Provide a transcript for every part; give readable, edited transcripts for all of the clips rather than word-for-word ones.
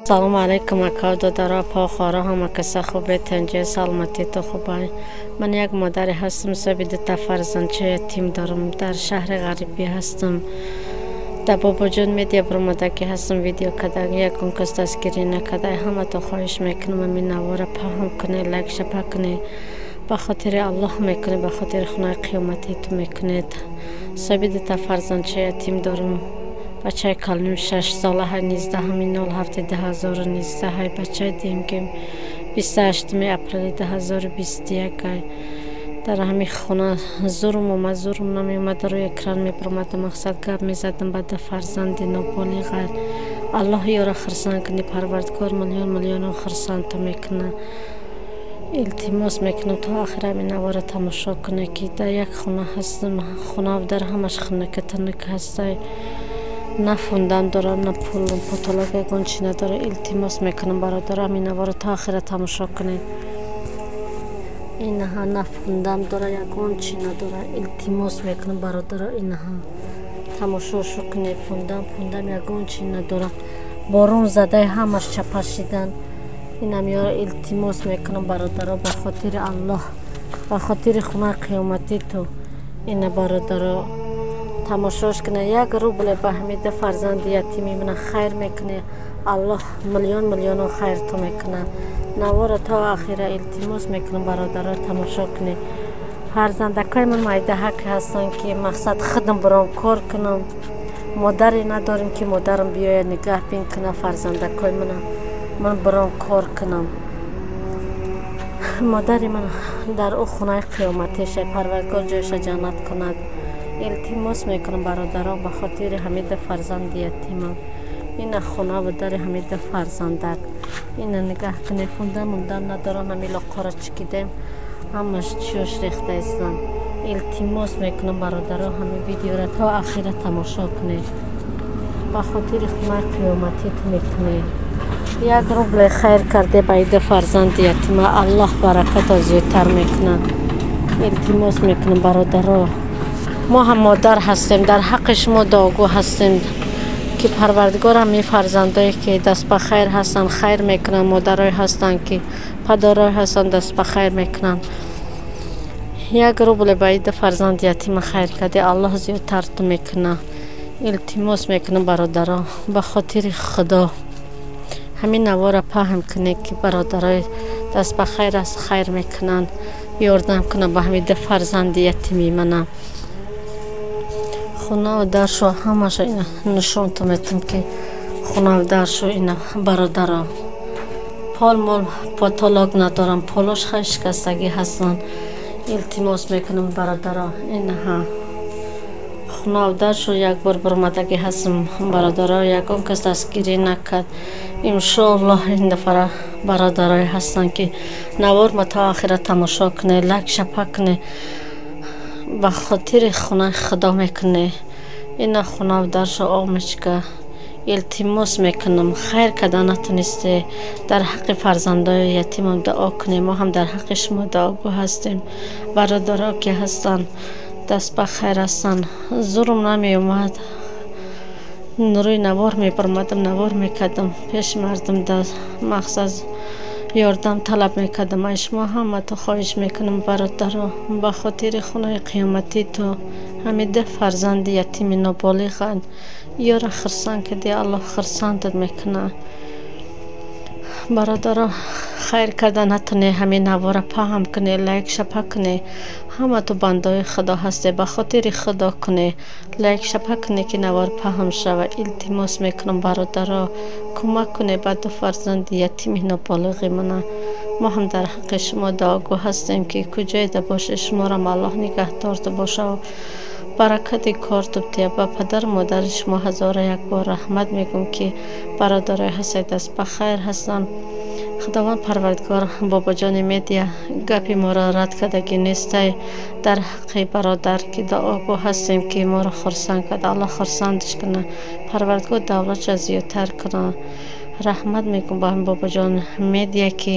Салом алейкум, ака, додаро, апа, хоҳаро, ҳама каса хубе, танҷа, саломатӣ хубай. Ман як модаре ҳастам, соҳиби дута фарзандча ятим дорам, дар шаҳри ғарибӣ ҳастам. Дар Бобоҷон Медиа баромадагӣ ҳастам, видео кадаг, ягон кас дастгирӣ накарда. Ҳамато хоҳиш мекунам, ҳамин навора паҳн кунед, лайк шапа кунед. Ба хотири Аллоҳ мекунед, ба хотири хонаи қиёматӣ ту мекунед. Соҳиби дута фарзандча ятим дорам. Бачаи калоним 6 сола, 19-07-2019, бачаи дуюмгим 28 апрели 2021. Дар ҳамин хона зурм омад, зурм намеомад, рӯи экран мебаромадам, мақсад гап мезадам ба ду фарзанди ноболиға. Аллоҳ ёро хурсанд кунӣ, Парвардигор миллион миллионо хурсандто мекунад. Илтимос мекунам, то охир ҳамин навора тамошо кунед, ки дар як хона ҳастам, хона дар ҳамаш хунука тунук ҳастай. На фундам дорам, на пул, потолок, ягон чи надора. Илтимос мекунам, бародар, ҳамин навора то охира тамошо кунед. Инаҳа на фундам дора, ягон чи надора. Илтимос мекунам, бародаро, инаҳа тамошошу кунед. Фундам ягон чи надора. Борон задаи ҳамаш чапа шидан. Инам ёро илтимос мекунам, бародаро, ба хотири Аллоҳ, ба хотири хонаи қиёматӣ ту. Ина, бародаро, тамошош кунед. Як рубле ба ҳамида фарзанди ятими мана хайр мекунед, Аллоҳ миллион миллионо хайр ту мекунад. Навора то охира илтимос мекунам, бародаро, тамошо кунед. Фарзандакои ман майдаҳак ҳастанд, ки мақсад худам баром кор кунам. Модаре надорем, ки модарам биёяд нигаҳбин кунад фарзандакои мана. Ман баром кор кунам. Модари ман дар ӯ хонаи қиёматиша, Парвардигор ҷойша ҷаннат кунад. Илтимос мекунам, бародаро, ба хотири ҳамида фарзанди ятимам. Ина хона ва дари ҳамида фарзандак. Ина нигаҳ кунед, фундам мундам надорам, ҳами лоққора чикидем, ҳамаш чиёш рехта истанд. Илтимос мекунам, бародаро, ҳами видеора то охира тамошо кунед. Ба хотири хонаи қиёматӣ ту мекунед. Як рубле хайр карде ба ида фарзанди ятима, Аллоҳ баракато зиёдтар мекунад. Илтимос мекунам, бародаро, мо ҳам модар ҳастем, дар ҳаққи шумо дуогӯ ҳастем, ки Парвардигор ҳамин фарзандое ки даст ба хайр ҳастанд, хайр мекунанд, модарое ҳастанд, ки падарое ҳастанд, даст ба хайр мекунанд. Як рубле ба ида фарзанди ятима хайр карде, Аллоҳ зиёдтар ту мекунад. Илтимос мекунам, бародаро, ба хотири Худо ҳамин навора паҳн кунед, ки бародарои даст ба хайр аст, хайр мекунанд, ёрдам кунанд ба ҳамин ду фарзанди ятими мана. Хонаву даршу ҳамаша ина нишонто метам, ки хонаву даршу ина, бародаро. Пол мол потолок надорам, полош хай шикастагӣ ҳастанд. Илтимос мекунам, бародаро, инаҳа хонаву даршу як бор баромадагӣ ҳастам, бародаро, ягон кас дастгирӣ накард. Иншоаллоҳ, ин дафъара бародарое ҳастанд, ки навор ма то охира тамошо кунед, лайк шапа кунед, ба хотири хонаи Худо мекунед. Ина хонаву даршу омечка. Илтимос мекунам, хайр карда натонисте, дар ҳаққи фарзандои ятимам дуо кунед. Мо ҳам дар ҳаққи шумо дуогӯ ҳастем. Бародаро, ки ҳастанд, даст ба хайр ҳастанд, зурм намеомад, рӯи навор мебаромадам, навор мекардам, пеши мардум дар мақсад ёрдам талаб мекардам. Аз шумо ҳамато хоҳиш мекунам, бародаро, ба хотири хонаи қиёматӣ ту. Ҳамин ду фарзанди ятими ноболиғанд, ёра хурсанд кардӣ, Аллоҳ хурсандат мекунад. Бародаро, хайр карда натонед, ҳамин навора паҳн кунед, лайк шапа кунед. Ҳамато бандаои Худо ҳастед, ба хотири Худо кунед, лайк шапа кунед, ки навор паҳн шавад. Илтимос мекунам, бародаро, кӯмак кунед ба ду фарзанди ятими ноболиғи мана. Мо ҳам дар ҳаққи шумо дуогӯ ҳастем, ки куҷоеда бошед, шуморам Аллоҳ нигаҳдорто бошад, баракати корту бтия. Ба падару модари шумо ҳазора як бор раҳмат мегӯм, ки бародарое ҳастед, даст ба хайр ҳастанд. Худованд Парвардигор, Бобоҷони Медиа гапи моро рад кардагӣ нестай. Дар ҳаққи бародар ки дуогӯ ҳастем, ки моро хурсанд кард, Аллоҳ хурсандаш кунад, Парвардигор давлатша зиёдтар кунад. Раҳмат мегӯм ба Бобоҷон Медиа, ки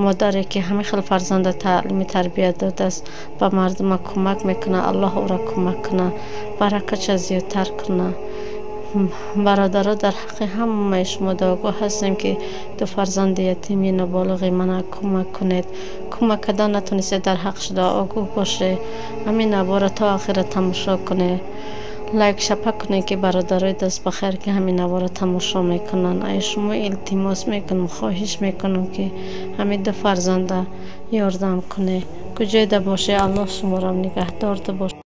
модаре ки ҳамин хел фарзанда таълими тарбият додааст, ба мардума кӯмак мекунад, Аллоҳ ӯро кӯмак кунад, баракатша зиёдтар кунад. Бародаро, дар ҳаққи ҳамаи шумо дуогӯ ҳастем, ки ду фарзанди ятими ноболиғи мана кӯмак кунед. Кӯмак кардан натонистед, дар ҳаққш дуогӯ бошед. Ҳамин навора то охира тамошо кунед, лайк шапак кунед, ки бародарои дастбахайр, ки ҳамин навора тамошо мекунанд, ай шумо илтимос мекунам, хоҳиш мекунам, ки ҳамин ду фарзанда ёрдам кунед. Куҷоеда бошед, Аллоҳ шуморо нигаҳдорда бошад.